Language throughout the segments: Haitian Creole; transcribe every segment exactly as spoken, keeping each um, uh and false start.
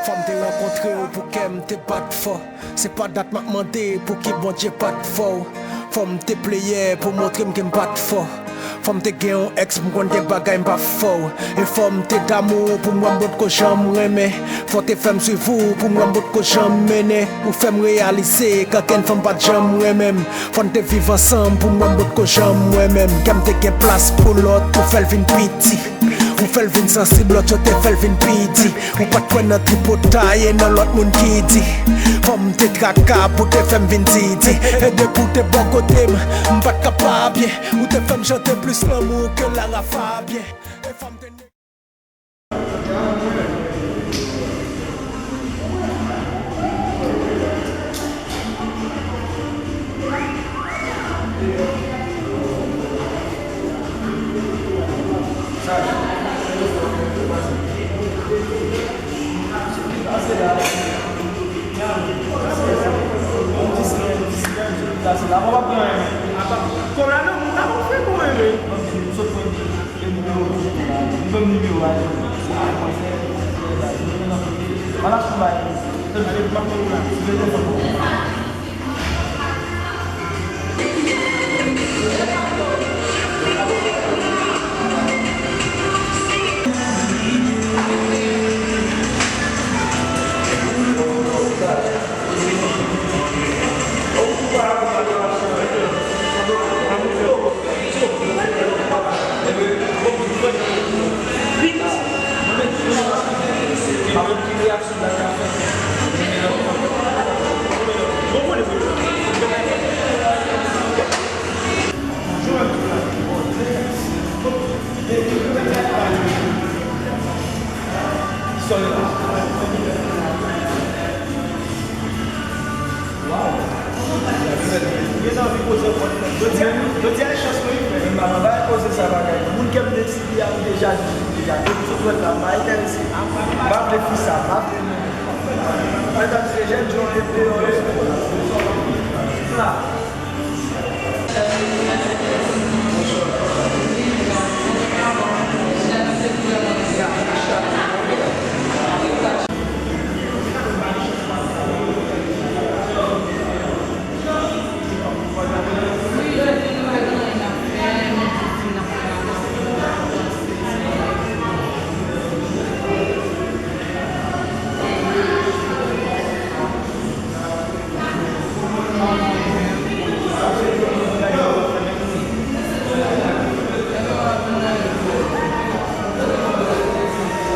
Fò m te rankontre w pou kè m te bat fò. Se pa dat m ap mande pou ki Bondye pa t fè w. Fò m te pleyè pou montre m ke m pa t fò. Fò m te gen yon èks pou m konn gen bagay m pa fè w. E fò m te damou pou m wè m potko janm renmen. Fò w te fè m swiv ou pou m wè m potko janm mennen. Ou fè m reyalize ke okenn fanm pa t janm renmen m. Fò n te viv ansanm pou m wè m potko janm wè menm. Kè m te gen plas pou lòt, ou fè l vin piti. Ou fè l vin sansib, lòt yo te fè l vin pi di. Ou pa t kwè nan tripotay e nan lòt moun ki di. Fò m te traka pou te fè m vin di di. E depi w te bò kote m, m pa t ka pa byen. Ou te fè m chante plis lanmou ke Lara Fabian. E fò m te Jodi a, jodi a e chans mwen wi frè. Mwen pa bay koze sa bagay. Moun ke m deside a m deja di deja. Depi sou twèt la, m pa enterese. M pa vle fi sa, m pa vle moun. Medam se jèn jan epe yo.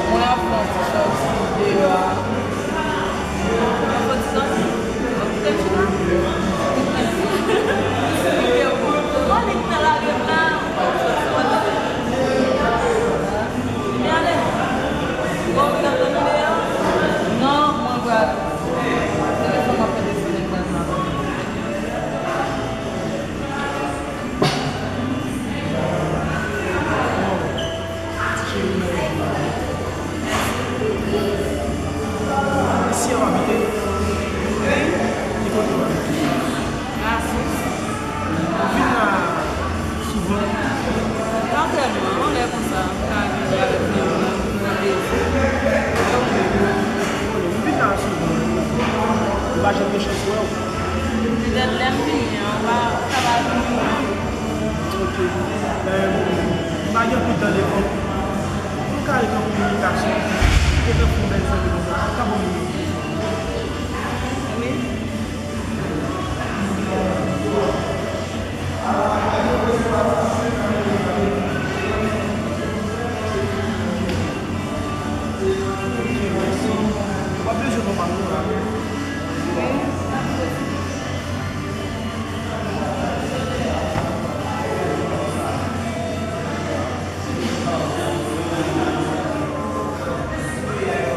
Mwen ap fè yon ti sòti deyò a. Mwen fè ti sòti. Mwen kite m chita. Mwen li nan lari m la. Mwen ale. Bon, ou t ap tann deyò? Non, mwen pral. Telefòn mwen ap fè desann nan. Isi w abite? Ki kote w abite? Grasis. Ou vin la souvan? Pa tèlman, yon lè konsa, m ka vini avèk zanmi m, pou yon dezi. Ou vin la souvan? Ou pa janm gen chans wè w? Petèt lè m vini an, ou pa, ou ka pa vini non. Ok. Em, m pa gen anpil tan devan. Nou ka rete an kominikasyon. Ou te tankou yon bèl zanmi konsa. Ka bon moun. Wi.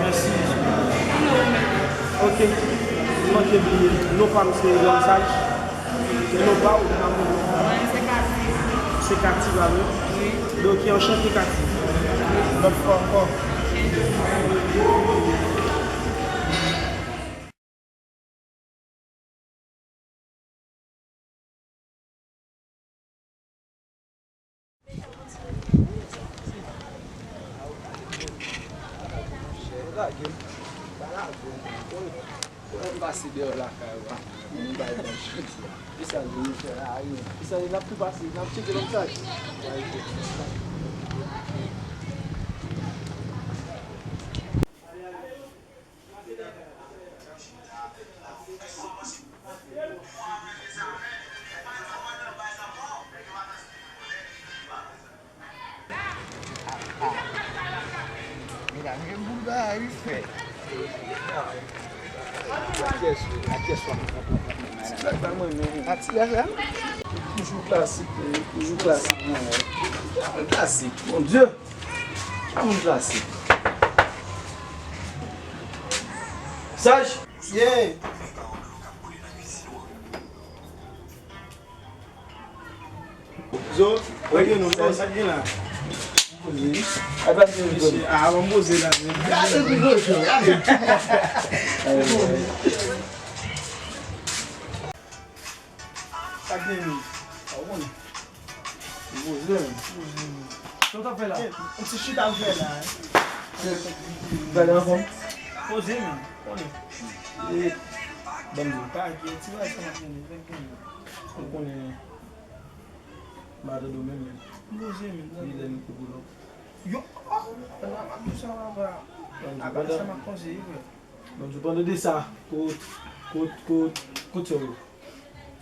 Mèsi. Ok. Mwen te bliye. Non pa m se Lòm Saj. E non pa w? Mwen se Kati. Se Kati, pardon. Wi. Ok, anchante, Kati. Lòt fwa ankò. Mwen pase deyò lakay ou a. Mwen bay bon jodi a. Kisa l vin fè la, ayen? Kisa l, n ap tou pase, n ap tcheke lòt saj. Medam, gen boul bagay wi frè. Atyès wi, atyès wi. Ti blòk pa mwen menm. A ti blòk la? Toujou klasik, wi, toujou klasik, mwen. Klasik, mon Dieu. Yon klasik. Saj. Yeah. Zo, ok, nou fè sa k gen la. Ay, pa se mesye, a, ban m poze la, men. Gade ti kochon, gade. Sa k gen, men? Sa w konnen. Poze, men. Poze, men. Sa w t ap fè la? Eh, yon ti chita m fè la, eh. Gade anfòm. Poze, men. Konnen. Eh, ban m di w. Pa gen, ti bagay sa m ap tande, fèk gen. Ou konnen. M pa tande w menm, men. Poze, men. Li lè nou koupou lòk. Yo, oh, nan map tou sa, papa. Apa sa m ap panse, wi, frè. Bon, pandan de sa, kot, kot, kot, kot sè w yo?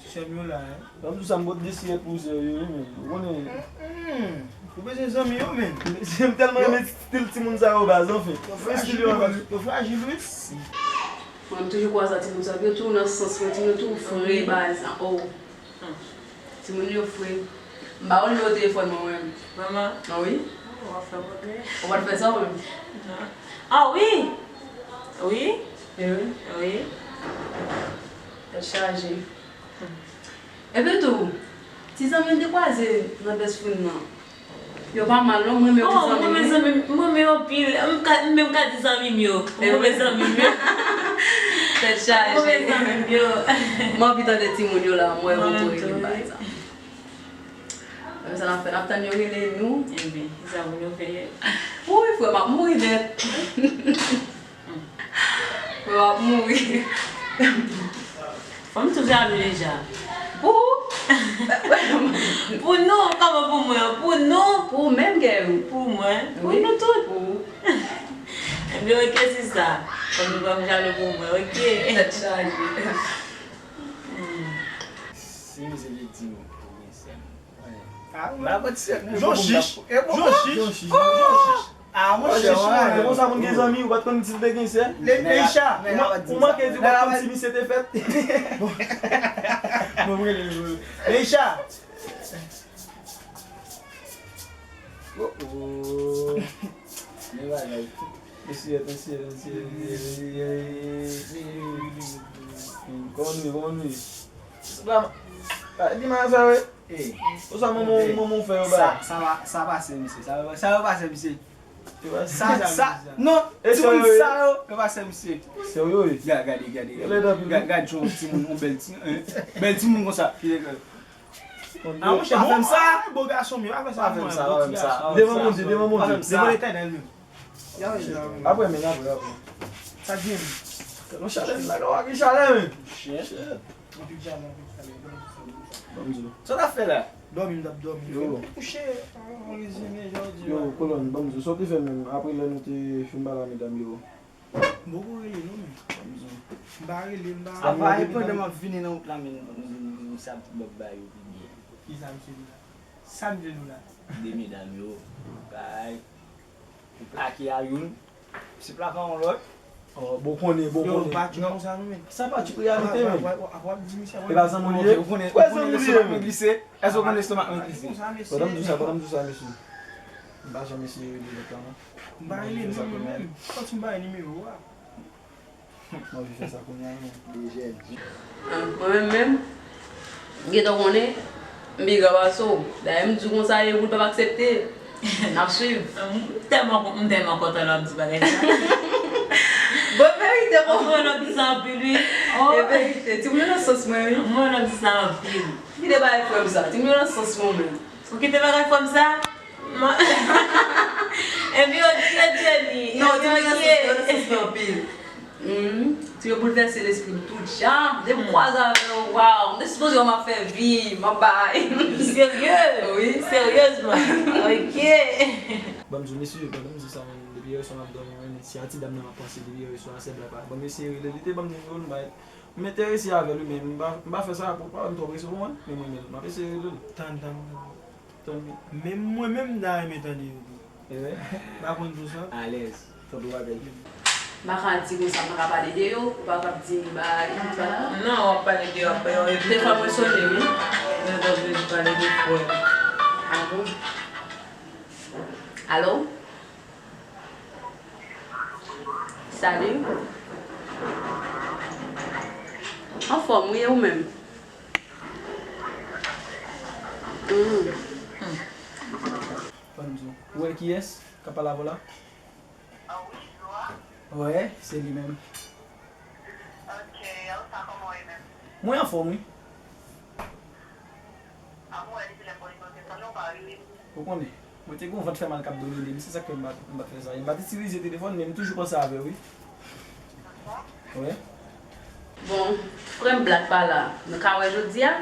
Ti sè m yo la, hein. Ban m di w sa, m pot de siyèt pou sè w yo, wi, men. Ou konnen. Mm-mm. Ou bezwen zanmi yo, men. M tèlman renmen stil timoun sa yo, baz, anfen. Yo frajil, yo frajil, wi. Mwen, m toujou kwè sa, timoun sa yo tou nan sans mwen, timoun yo tou fre, baz. Oh. Hmm. Timoun yo fre. M ba w nimewo telefòn mwen, mwen. Manman. Ah wi? Oh, w ap fè pwogrè. Ou pa t fè sa, ou menm? Non. Ah wi! Wi? Eh wi. Wi. Tèt chaje. Hmm. Epi tou, ti zanmi m te kwaze nan Best Friend nan. Yo pa mal non, mwen renmen ti zanmi m. Oh, mwen renmen zanmi m, mwen renmen yo anpil. M ka, m menm ka di zanmi m yo. Mwen renmen zanmi m yo. Tèt chaje. Mwen renmen zanmi m yo. Mwen anvi tande timoun yo la, mwen wè yo tou rele m pa egzanp. Menm sa n ap fè, n ap tann yo rele nou. Enben, se sa pou nou fè. Wouy, frè, m ap mouri nèt. Mwen ap mouri. Fanm tou jalou deja. Pou ou? Pou nou, kòman pou mwen? Pou nou? Pou ou menm, Kevin? Pou mwen. Pou nou tout. Pou ou. Ebyen, ok, sista. Fanm nou pa jalou pou mwen, ok? Tèt chaje. Hmm. Si misye te di w, ou gen sè m. Ah, m pa konn si. Jon chich. E bon, jon chich. Jon chich. Ah, monchè, se konsa moun gen zanmi, ou pa t konn si l te gen sè? Leisha. Ou manke di ou pa t konn si misye te fèt. Bon, m rele l. Leisha. Oh, oh. Men bagay. Mesye, mesye, mesye. Kòman nou ye, kòman nou ye? Di m sa, wi. Ey. Ou sa manman, manman w fè yo ba? Sa, sa pa, sa pase, misye. Sa, sa yo pase, misye. Sa, sa, non, timoun sa yo, yo pase, misye. Serye, wi. Gade, gade, gade. Gade, gade jan yon timoun, yon bèl ti, bèl timoun konsa. Ah, monchè, pa fè m sa. Bon gason, men pa fè sa. Pa fè m sa, pa fè m sa. Devan Bondye, devan Bondye. Devan Letènèl, menm. Apre, men, apre, apre. Sa k gen? Tèlman chalè, m pa ka wè ki chalè, men. Shit. Anpil chalè, anpil chalè. Ban m di w. Sa w t ap fè la? Dòmi, m t ap dòmi. Yo. Fè m kouche, an rezime, jan w di yo. Yo, kolòn, ban m di w. Sa w te fè menm, apre lè nou te fin pale a medam yo? M poko rele, non, men. Ban m di w. M pa rele, m pa. Apa, e pandan m ap vini nan wout la, men, m sa ap ba yo pi byen. Kisa misye di la? Sa misye di w la? De medam yo, bay. Ou plake a youn, misye plake a yon lòt. Oh, bon konnen, bon konnen. Yo, pa tchoup konsa non, men. Sa pa tchoup reyalite, men. Apa w ap di misye, apa w ap di misye. E pa zanmi w li ye? Ou konnen, ou konnen lestomak mwen glise. Èske ou konnen lestomak mwen glise? Pandan m di w sa, pandan m di w sa, mesye. M pa janm eseye rele lòt la, non. M pa rele non, mwen menm. Santi m pa gen nimewo a. M anvi fè sa kounye a, men. Mwen menm menm, m gentan konnen, m pi gran pase w. Dayè, m di w konsa ye, ou p ap aksepte. N ap swiv. M tèlman, m tèlman kontan lè w ap di bagay sa. Bon, verite, bon. Mwen, lè w ap di sa anpil, wi. E verite. Timoun yo nan sans mwen, wi. Mwen, lè w ap di sa anpil. Kite bagay frè m sa. Timoun yo nan sans mwen, menm. Ou kite bagay frè m sa? Epi yo di yo Jenny. Non, timoun yo nan sans mwen, nan sans mwen anpil. Ti yo boulvèse lespri m tout jan. Depi m kwaze avè w, waw, m te sipoze wè m ap fè vi, m ap bay. Serye? Wi. Seryezman? Ok. Ban m di w, mesye, pandan m di sa, menm, depi yè swa m ap dòmi, menm, si a ti dam nan m ap panse depi yè swa, se blak la. Ban m eseye rele li, te ban m nimewo l, m bay. M enterese avè l, wi, men m pa, m pa fè sa pou, pa m twò prese pou mwen, men mwen menm, m ap eseye rele l. Tann, tann, tann. Tann li. Menm mwen menm, m ta renmen tande yo tou. Eh? M pa konn pou sa. Alèz. Tanpri w apèl. M pa ka di konsa, m pa ka pale de yo, ou pa ka di m bagay, m pa. Non, w ap pale de yo apre, yo epi. Telefòn mwen sonnen, wi. Mwen ta vle pale de frè. Ah bon? Alo? Salut. Anfòm, wi, e ou menm? Hmm. Ban m di w. Ou wè kiyès k ap pale avè w la? Wè, se li menm. Mwen anfòm, wi. Ou konnen, mwen te gen yon vant fè mal k ap domine m, se sa k fè m pa t, m pa t fè sa. E m pa t itilize telefòn, men m toujou panse avè w, wi. Wi. Bon, frè m Black pa la. Nou ka wè jodi a?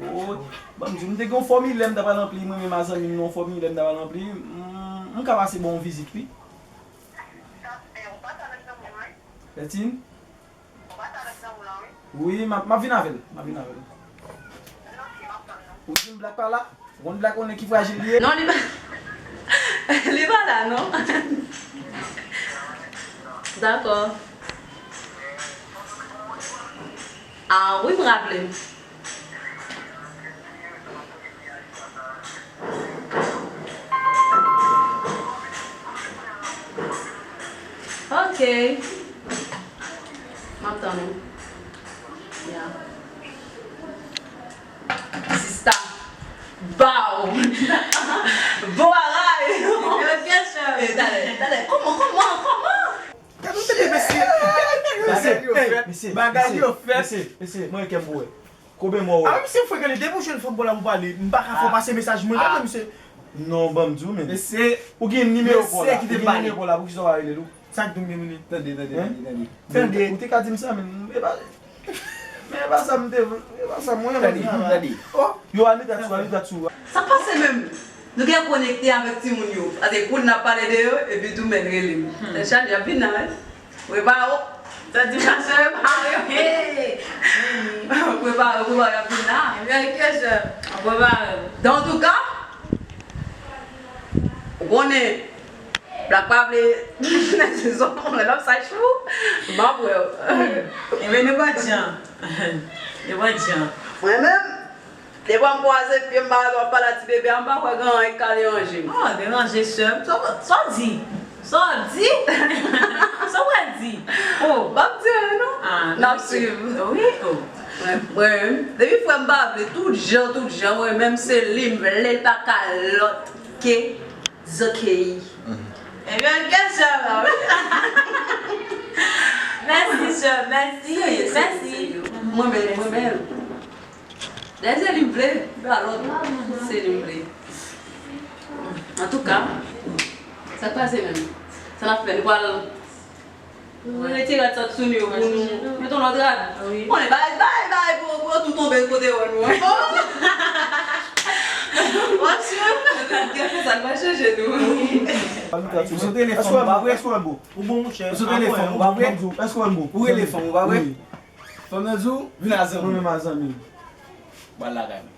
Oh, ban m di w, m te gen yon fòmilè m ta pral ranpli, mwen menm a zanmi m nan yon fòmilè m ta pral ranpli. M, m ka pase ba w yon vizit, wi. Bertine? Wi, m ap, m ap vin avè l. M ap vin avè l. Ou di m Black pa la? Ou konn Black konnen ki frajil li ye? Non, li pa, li pa la, non. Dakò. Ah, wi, m raple m. Ok. M ap tann ou. Ya. Sista. Bow. Bon bagay. Ok, chè. Eh, talè, talè. Kòman, kòman, kòman? Gade mesye. Mesye, bagay yo fèt. Mesye, mesye, mesye, mwen kè m pou wè. Koube mò wè. Ah, misye frekale, depi w jwenn fanm pou la pou pale, m pa ka fè w pase mesaj mwen, gade misye. Non, ban m di w, men. Mesye, ou gen nimewo pa w la, ou gen nimewo pa w la, poukisa w pa rele l ou? Sa k di w, men, men? Tande, tande, tande, tande. Tande. Ou te ka di m sa, men, e pa, men e pa sa m te vle, e pa sa mwen, tande, tande. Oh, yo, al mete ak sou, al mete ak sou. Sa k pase menm? Nou gen konekte avèk timoun yo. Paske kou n ap pale de yo, epi tou men rele m. Tèt chaje, y ap vin la, wi. Prepare w. Sa di mache prepare w. Hey! Prepare w, prepare w, y ap vin la. Ebyen, kesyon. Prepare w. Antouka, ou konnen, Black pa vle nan sezon, lè l ap sa chou, m ap wè w. Ebyen, nenpòt jan. Nenpòt jan. Mwen menm, Depi m kwaze pye m, m pa wè w ap pale a ti bebe a, m pa kwè gen anyen k ka deranje m. Oh, deranje, sè m. Sa w, sa w di? Sa w di? Sa w pral di? Oh. M ap di anyen, non. Ah, n ap swiv. Wi, oh. Mwen, mwen, depi frè m pa vle, tout jan, tout jan, mwen menm se li m vle, l pa ka lòt ke Zakey. Ebyen, kesyon la, wi. Mèsi, sè, mèsi, mèsi. Mwen menm, mwen menm. Dayè se li m vle, pa lòt. Se li m vle. Antouka, sa k pase menm? Sa n ap fè? Nou pral retire rad sa k sou nou yo pou nou met yon lòt rad. Konnen, bay, bay, bay, pou, pou yo tou tonbe kote wè nou an. Wap swiv. Gen fè sa, n pa chanje nou. Ou sou telefòn, ou pa vre? Ou bon, monchè. Ou sou telefòn, ou pa vre? Èske w bon? Ou rele fanm, ou pa vre? Fanm nan di w, vin a zanmi. Mwen menm a zanmi m. M pral lakay mwen.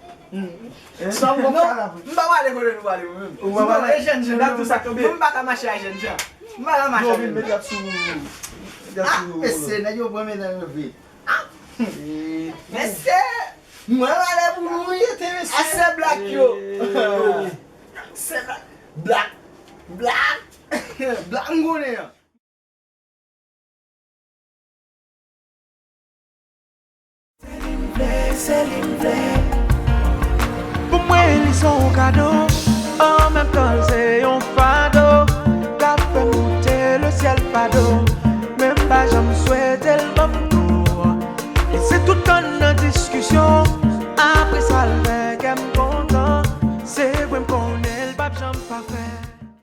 Sa m konprann. M pa prale kote nou prale mwen menm. Ou pa prale? E jèn jan. Mwen pa ka mache a jèn jan. M pa ka mache a jèn jan. Ah, mesye, nèg yo pran medam yo vre. Ah. Mesye, mwen prale pou nou rete, mesye. Ah, se Black yo. Se Black. Black. Black. Black m konnen an. Se li m vle, se li m vle. Pou mwen, li se yon kado, an menm tan, l se yon fado. L ap fè m moute lesyèl fado, men m pa janm swete